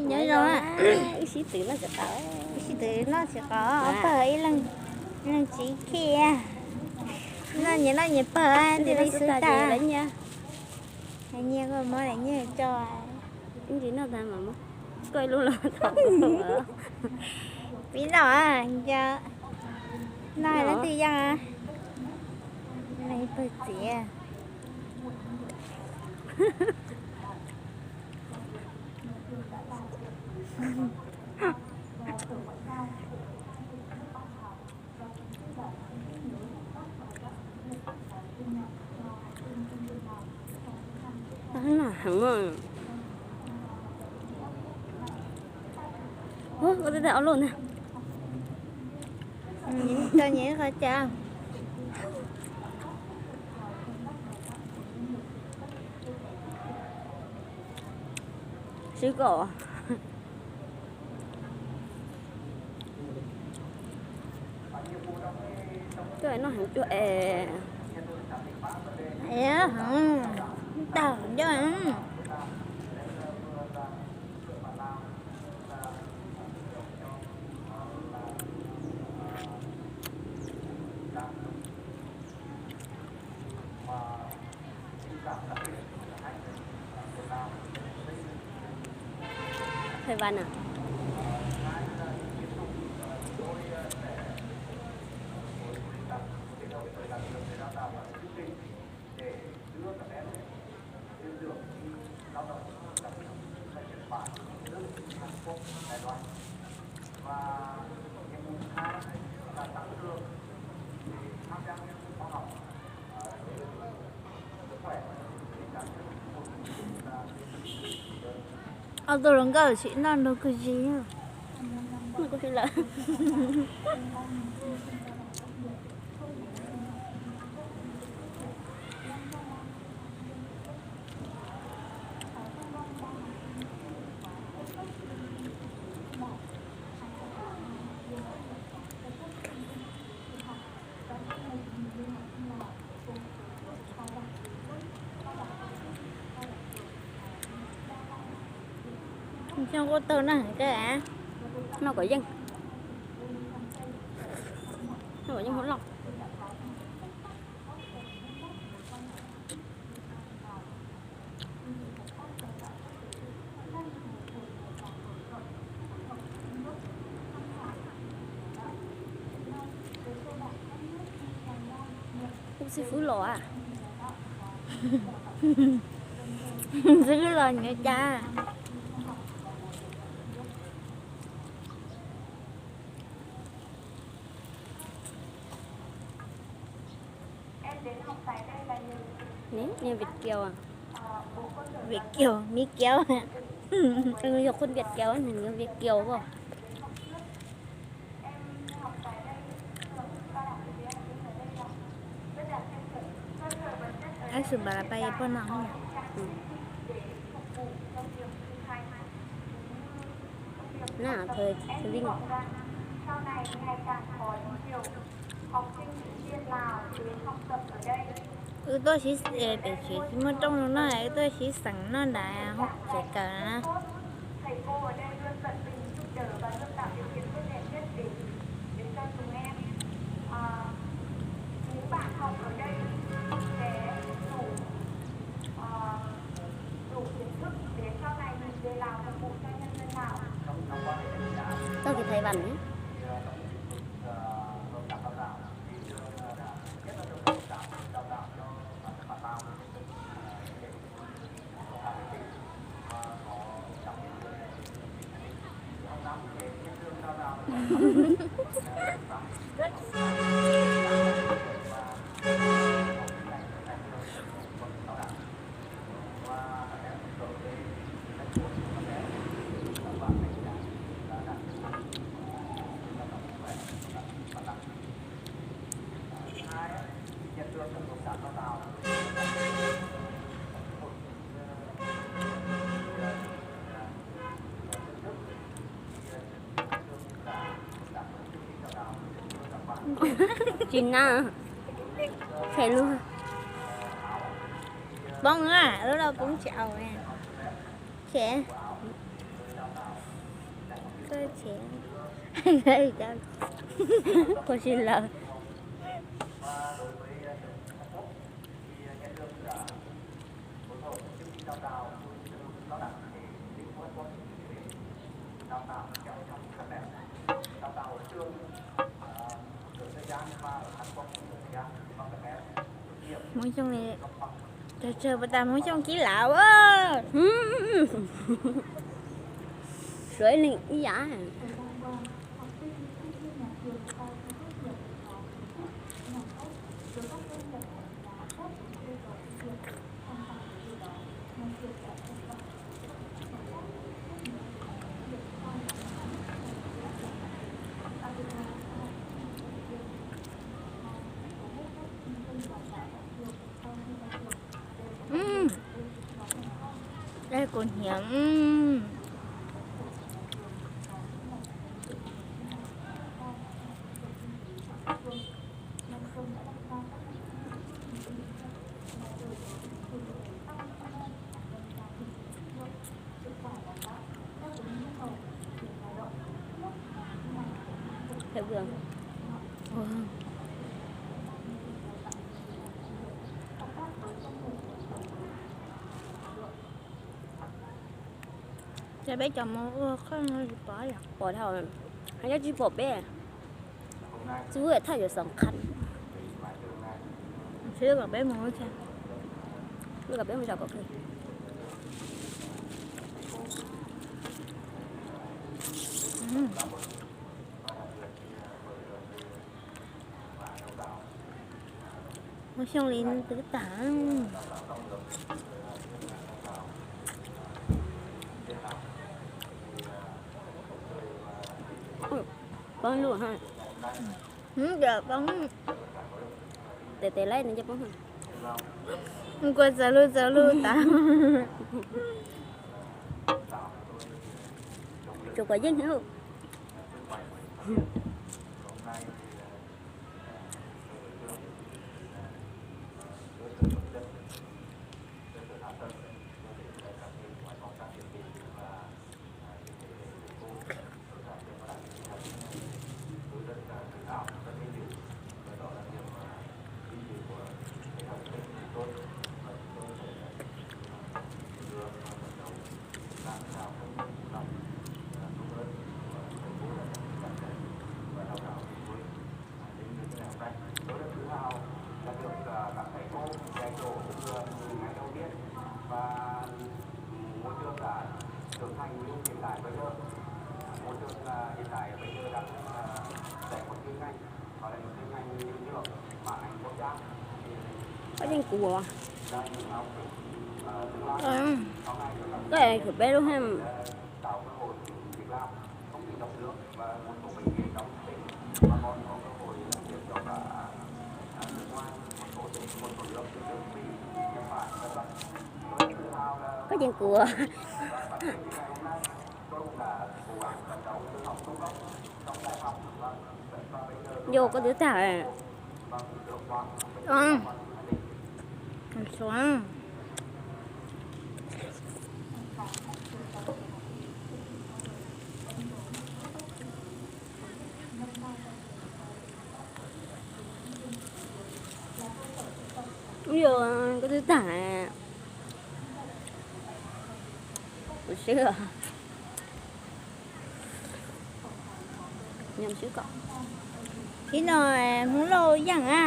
Nyob zoo, wb sib tw noj tsis qab, pawg ib leeg tsis khij, noj nyias noj nyias pawg, nti li xub tas. Nyiaj koj muab nyiaj tso. Ib ntsis noj tag mas muab koj ib lub los thaum pib noj, noj leej twg yeej, pawg txiv. Heev, ua tej ob lub ntag. Tso nyias qhov cas. Sib koj. Tuaj noj heev cuag es. Tawg nco. Thầy Văn à? Ob tug hluas nkauj tsis noj nrog kuv zis. Kuv zis lawm. Xyoo kuj taug noj heev kawg. Noj kom yeej, noj kom yeej hauv loj. Ub, xib fwb los a. Xib fwb los nyob cas. Nws Việt Kiều à? Việt Kiều, Mỹ Kiều. Yog khuôn Việt Kiều, nws yog Việt Kiều pas? Ais, xwm npam las pas poj no. Na, thời, thời Vinh. Wb tuaj sib, tiam sis tsis muaj rooj no na, wb tuaj sib xeem noj nram hoob tsev kawm na. Tau kis Thái Văn. Tsis na, phem luag. Poob na, lub no poob tsis au. Phem. Koj tsev, koj tsis lawm. Hmoob Xyooj li, tsawg tsawg puas tas Hmoob Xyooj kib lav a. Suav leej ib yam. Kuv hniav. Ces peb cov mus ua qhov no tsis pom yom? Pom dhau, hais yog tsis pom peb. Txwv thaj yuav xoom qhab. Txwv kom peb mus, kom peb mus zaum kom peb. Hmoob Xyooj li twb tag. Poob lub ha. Tes tes laib nws coj poob. Kua txav lub txav lub tas. Tsuas kom yeej. Koj yeej kuv. Koj khwv peb lub ha. Koj yeej kuv. Yog koj twb tag. Yog koj twb tag. Kuv swb. Ib no Hmoob Lauj yeej a,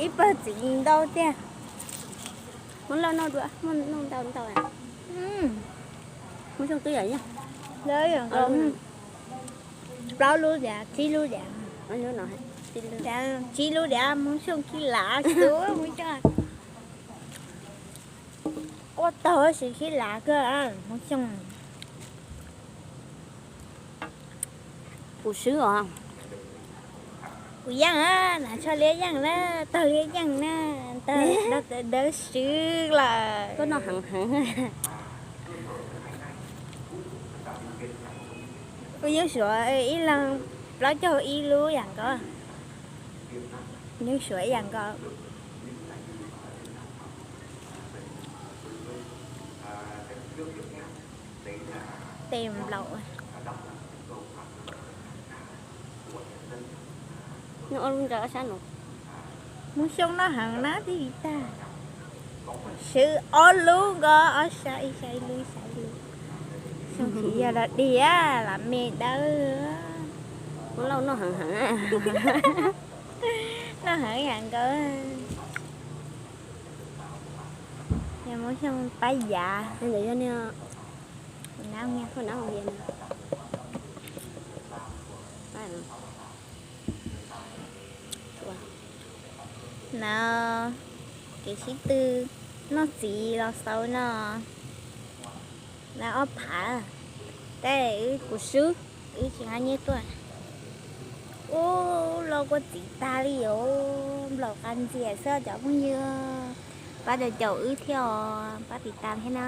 ib pawg txiv ntau tiag. Hmoob Lauj noj dua, noj ntau ntau. Hmoob Xyooj twb yam yeej. Plaub lub tias, tsib lub tias. Tsib lub tias Hmoob Xyooj khib lav xwb, Hmoob Xyooj. Quaj taug tab sis khib lav kawg Hmoob Xyooj. Kuv swb os. Kuv yeej, nas tsho liab yeej na, taug liab yeej na, dawb swb lawm. Koj noj heev heev. Kuv yeej suav ib leeg plaub caug ib lub yam nkaus. Yeej suav ib yam nkaus. Tes nplaum. Noj ob lub ntshe ob sab no. Hmoob Xyooj noj heev na tij tag. Swv ob lub nkaus, ob sab, ib sab ib lub, ib sab ib lub. Xyoo tsis yog los dig, lam me dawb. Hmoob Lauj noj heev heev. Noj heev ib yam nkaus. Yog Hmoob Xyooj pab yav. Ntawd yog niag, ntawd yog niag, na, kev sib tw noj txiv los xaus no. Na ob phav, tab wb kuv swb, wb tsis nqa nyiaj tuaj. Ub, loj quaj txiv tag li os, nplaum qab ntxias xwb cov phooj ywg. Pab caum caum wb thiab os, pab tiv tas thiab na.